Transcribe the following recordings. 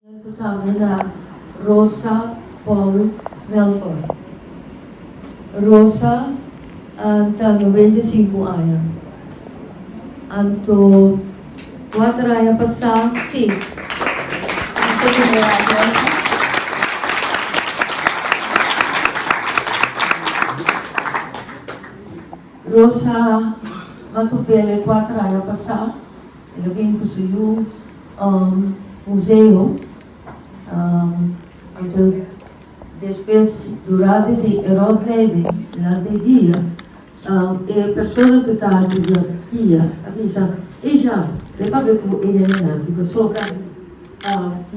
Anto tambe na Rosa Paul Melfor. Rosa ta 95 aña. Anto 4 aña pasá, sí. Anto dun'é aplauso. Rosa a top'é 4 aña pasá. El a bin ku su yu museo. Anto despues durante di e rondleiding, durante e dia, e persona ku ta guia a bisa, Isha, bo papia ku e hendenan aki pasobra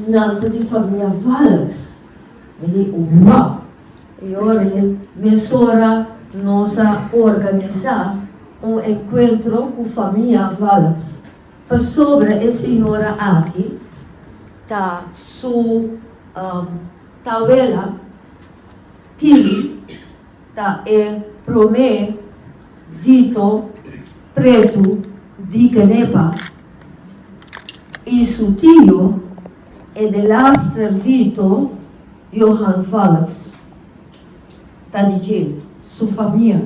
nan ta di famia Valks. Mi di, Wow! E ora ei mesora nos a organisá un enkuentro ku famia Valks. Pasobra e señora aki ta su tawela Tilly ta e promé Vito pretu di Kenepa i su tio e delaster Vito Johan Valks ta di dje, su famia.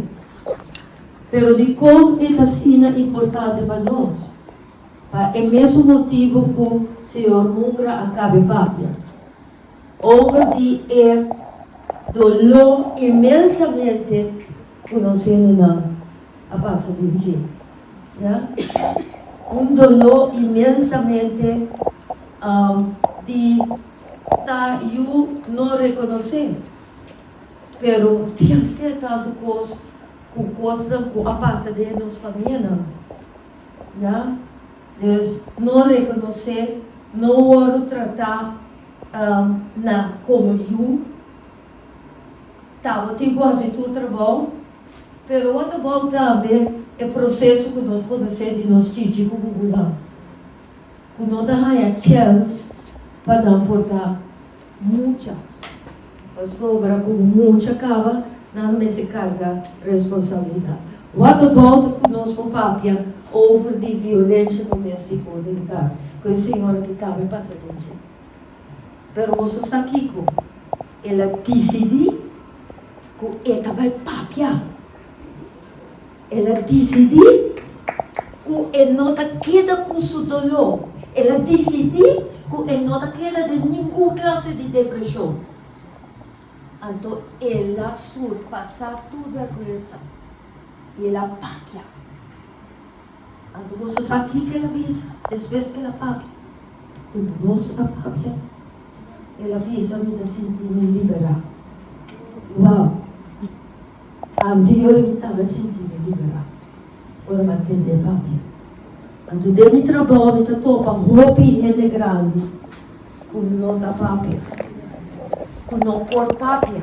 Pero dikon e ta asina importante pa nos? Pa e mesun motibu ku señor Mungra a kabe papia over di e doló inmensamente ku nos hendenan a pasa den dje. Ya. Un doló inmensamente di ta yu no rekonosé. Pero tin asina tantu kos ku kosnan ku a pasa den nos famianan, ya. Dus no rekonosé, no wòrdu tratá na komo yu. Tabatin ku hasi tur trabou, pero what about tambe e proseso ku nos konosé di nos chichi ku bubunan, ku no ta haña chèns pa nan por ta mucha, pasobra ku mucha kaba nan mester karga responsabilidat. What about ku nos por papia over di violensha doméstiko den kas, ku e señora ki tambe pasa den dje? Pero boso sa kiko? El a disidí ku e ta bai papia. El a disidí ku e no ta keda ku su doló. El a disidí ku e no ta keda den ningun klase di depreshon. Anto el a surpasá tur bèrgwensa i el a papia. Anto boso sa kiko el a bisa despues ku el a papia? Ku nos a papia, el a bisa, Mi ta sinti mi liberá. Wow! Anterior mi tabata sinti mi liberá ora mi a tende papia. Anto den mi trabou mi ta topa hopi hende grandi ku no ta papia, ku no por papia.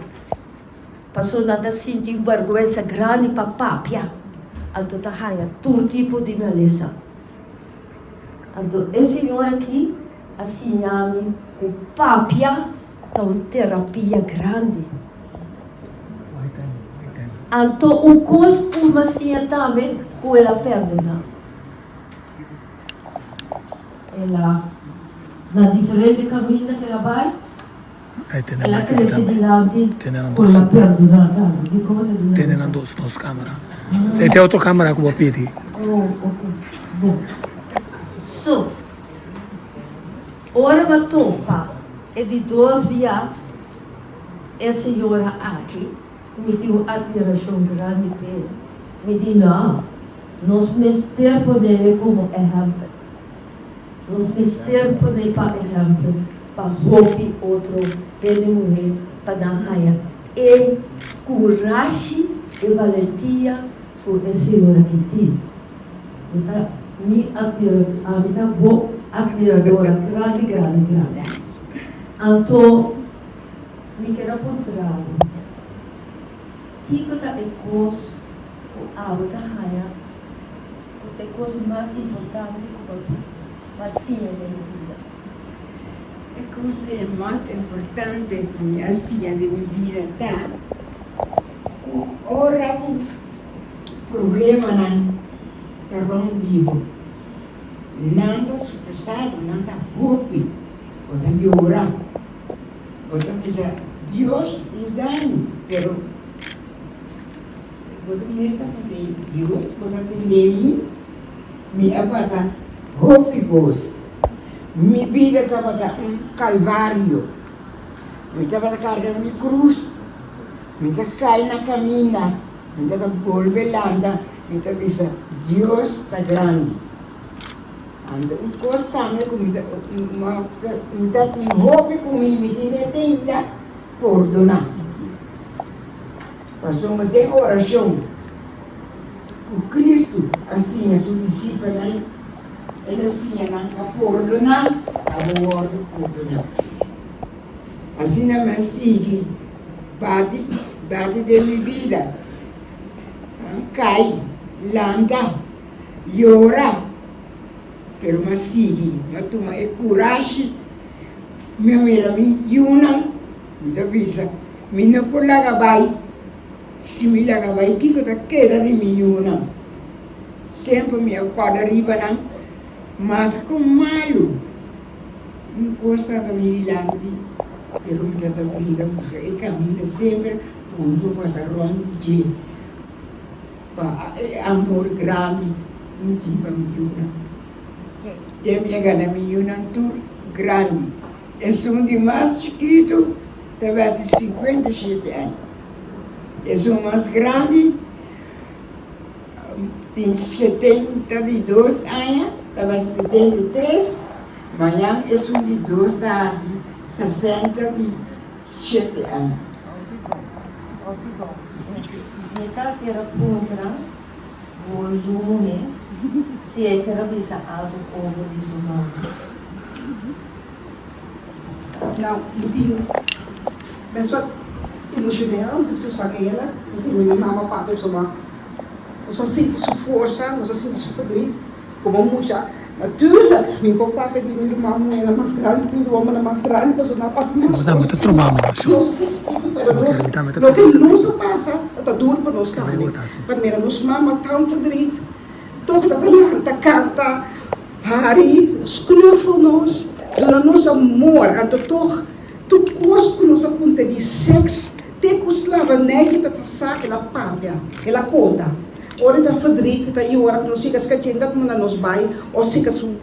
Pasobra nan ta sinti un bèrgwensa grandi pa papia, anto ta haña tur tipo di malesa. Anto e señor aki a siña mi ku papia ta un terapia grandi. Anto un kos ku mi a siña tambe ku el a perdoná. El a na diferente kaminda ku el a bai. El a crece dilanti cu el a perdona tambe. Dicon ta duna Tene nan dos nos camera. Se te otro camera cu bo pidi. Oh, ok. Bon. So, ora bo a topa e di dos bia e señora aki, cu mi tin un admiracion grandi p'e, mi di, No, nos mester ponele como ehempel. Nos mester pone pa ehèmpel pa hopi otro hende muhé pa nan haña e kurashi, e balentia ku e señor aki tin. Mi ta mi ami ta bo atmiradora grandi grandi grandi. Anto mi ker a puntra bo, kiko ta e kos ku abo ta haña Ku ta e kos mas importante ku bo a siña den bo bida? E kos mas importante ku mi a siña den mi bida ta ku ora ku problemanan ta rònt di bo, nan ta supesá bo, nan ta hopi. Bo ta yora, bo ta bisa, Dios yuda mi, pero bo ta mes ta puntra, Dios bo ta tende mi? Mi a pasa hopi kos. Mi bida tabata un kalvario. Mi tabata karga mi krus, mi ta kai na kaminda, mi ta bolbe lanta, mi ta bisa, Dios ta grandi. Anto un kos tambe ku mi ta mi ta tin hopi ku mi, mi tin e tenda pordoná. Pasobra den orashon ku Kristu a siña su disipelnan, el a siña nan pa pordoná pa bo wòrdu pordoná. Asina mi a sigui bati bati den mi bida, kai, lanta. Yora, pero m'a sigui, m'a tuma e kurashi, mi a mira mi yunan, mi ta bisa, mi no por laga bai, si mi laga bai kiko ta keda di mi yunan? Semper mi a kòrda riba nan, mas ku malu un kos ta ta mi dilanti, pero mi ta ta briga buska e kaminda semper pa mi por pasa rònt di dje. Pa e amor grandi ku mi tin pa mi yunan. Te mi a gana mi yunan tur grandi. Esun di mas chikitu ta bèsti 57 aña. Esun mas grandi tin 72 aña, ta bèsti 73. Mañan esun di dos ta hasi 67 aña. Hopi bon. Mi ta kier a puntra bo yu muhé si e kier a bisa algu over di su mama. Nou, mi tin bes wat emocioneel, mi ta sa kela, mi tende mi mama papia pasobra nos a sinti su forsa, nos a sinti su verdriet como mucha. Natuurlijk, mi por papia di mi ruman muhénan mas grandi ku mi rumannan mas grandi pasobra nan a pasa mas kos ku nos ku chikitu, pero nos loke nos a pasa ta duru pa nos tambe. Pa mira nos mama tan verdriet, tog ta ta lanta, kanta, hari, knuffel nos, duna nos amor. Anto tog tur kos ku nos a punta di seks te ku slavernij ke ta ta sa el a papia, el a konta. Ora e ta verdriet, e ta yora ku nos yega skach'é dat manda nos bai o seka su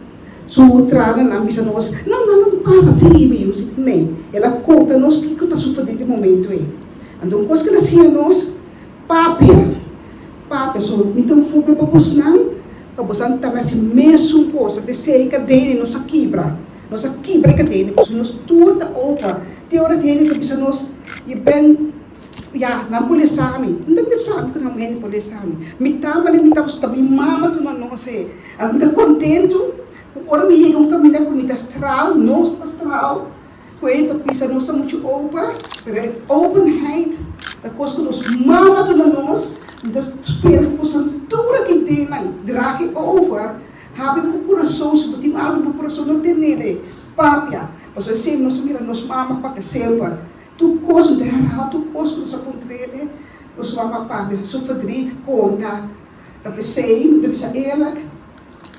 su trananan bisa nos, No, no, no pasa así mi yu. Nee, el a konta nos kiko ta su verdriet e momento ei. Anto un kos ku el a siña nos, papia, papia. So mi ta enfoke pa bosnan, pa bosnan tambe hasi mesun kos. Ta esei kadena nos a kibra, nos a kibra e kadena pasobra nos tur ta open. Te ora di hende ta bisa nos, Je bent Ya, nan por lesa mi. N ta interesá mi ku nan hende por lesa mi. Mi tama den mi tabata mi mama duna nos e. Mi ta kontentu ku ora mi yega un kaminda ku mi ta straal, nos ta straal, ku e ta bisa nos ta muchu open, pero e openheid ta kos ku nos mama duna nos. Mi ta spera ku boso tur a kintenan draag e over, habri bo kurason, si bo tin algu den bo kurason no tenele, papia. Pasobra esei nos a mira nos mama papia semper. Tur kos mi ta herhaal tur kos ku nos a puntr'el, nos mama papia su verdriet konta. Ta p'esei mi ta bisa eerlijk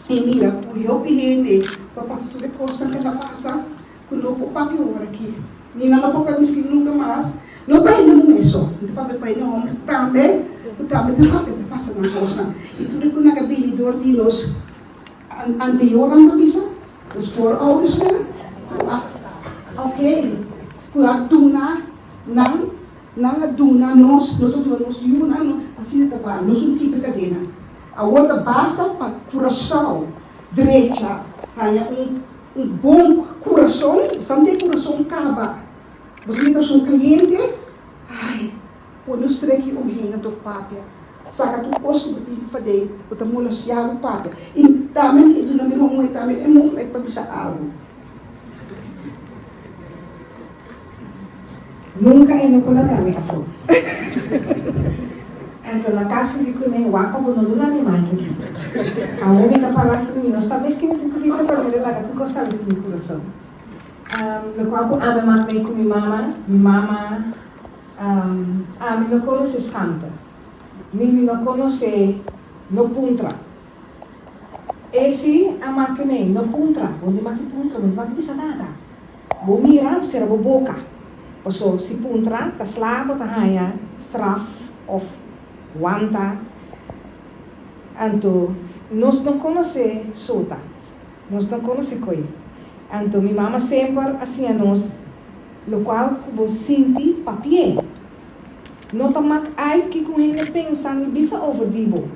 i mira ku hopi hende ku a pasa tur e kosnan ku el a pasa ku no por papia ora aki, ni nan no por papia miskien nunka mas, no pa hende muhé so, mi ta papia pa hende hòmber tambe ku tambe ta papia ta pasa nan kosnan. I tur e ku nan a bini dor di nos Anteriornan ta bisa, nos vooroudersnan ku a ok, ku a duna nan, nan a duna nos, nos a duna nos yunan, asina ta bai, nos un kibra kadena. Awor ta basta pa Curaçao drecha haña un un bon kurason, bo sa tin kurason kaba, bo sa tin kurason kayente, ai, pone un streki omheen anto papia. Saka tur kos ku bo tin paden ku ta molestiá bo papia. I tambe mi duna mi ruman muhé tambe e mogelijk pa bisa algu. Nunka e no por laga mi afó. Anto na kas mi di kuné, Wak pa bo no duna mi man aki. Awor mi ta pará aki ku mi no sa mes ke mi tin ku bisa pero mi ta laga tur kos sali ku mi kurason. Lokual ku ami a mak mei ku mi mama, mi mama ami no konosé skamte. Ni mi no konosé, no puntra. E si a maki mei, no puntra, bo no tin maki puntra, bo no tin maki bisa nada. Bo mira, sera bo boka. Paso si puntra ta sla bo ta haña straf of wanta. Anto nos no konosé sota, nos no konosé koi. Anto mi mama semper a siña nos lokual ku bo sinti papi'é. No ta mak ai kiko un hende pensa ni bisa over di bo.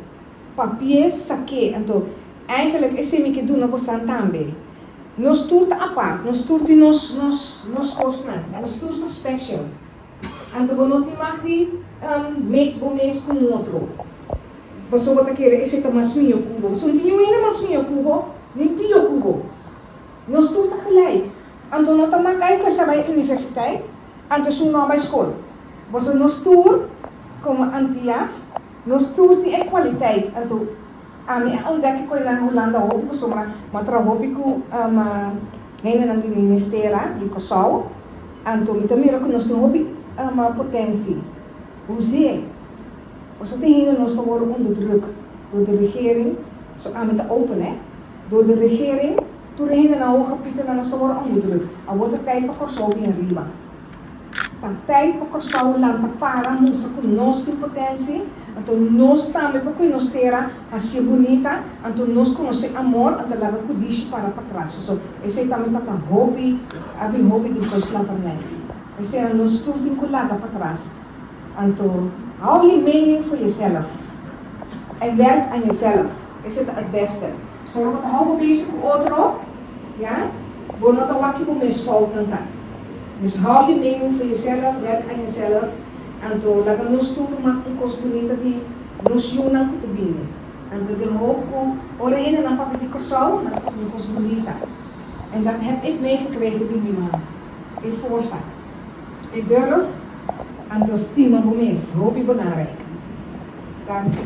Papi'é sak'é. Anto eigenlijk esei mi ke duna bosan tambe. Nos tur ta apart, nos tur tin nos nos nos kosnan, nos tur ta special. Anto bo no tin mag di meet bo mes ku un otro, pasobra bo ta kere esei ta mas mihó ku bo. Pasobra no tin niun hende mas mihó ku bo, ni pió ku bo. Nos tur ta gelijk. Anto no ta mak ai ku esa bai universiteit, anto esun no a bai skol. Pasobra nos tur, komo Antias, nos tur tin e kualiteit. Anto Ami a ontdek ku na Hulanda hopi pasobra mi a traha hopi ku hendenan di Ministera di Kòrsou, anto mi ta mira ku nos tin hopi potensi. Huzé, pasobra tin hende nos ta wòrdu onderdruk dor di regering, so ami ta open hè, dor di regering tur e hendenan hoge pieternan nos ta wòrdu onderdruk. Awor ta tijd pa Kòrsou bin ariba. Ta tijd pa Kòrsou lanta para mustra ku nos tin potensia, anto nos tambe por kohe nos tera hasié bunita, anto nos konosé amor, anto laga kudishi para patras. So, esei tambe ta ta hopi, a bin hopi di koe slavernij. Esei nos tur tin ku laga patras. Anto, hou je mening voor jezelf en werk aan jezelf. Esei ta het beste. Solo bo ta hou bo bezig ku otro, ya, bo no ta wak ki bo mes foutnan ta. Dus hou je mening voor jezelf, werk aan jezelf, anto laga nos tur mak un kos bunita di nos yunan ku ta bini. Anto den hoop ku ora hendenan papia di Kòrsou, nan ta papia un kos bunita. En dat heb ik meegekregen di mi mama, e forsa, e durf, anto stima bo mes, hopi belangrijk. Danki.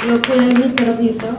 Loke mi ker a bisa.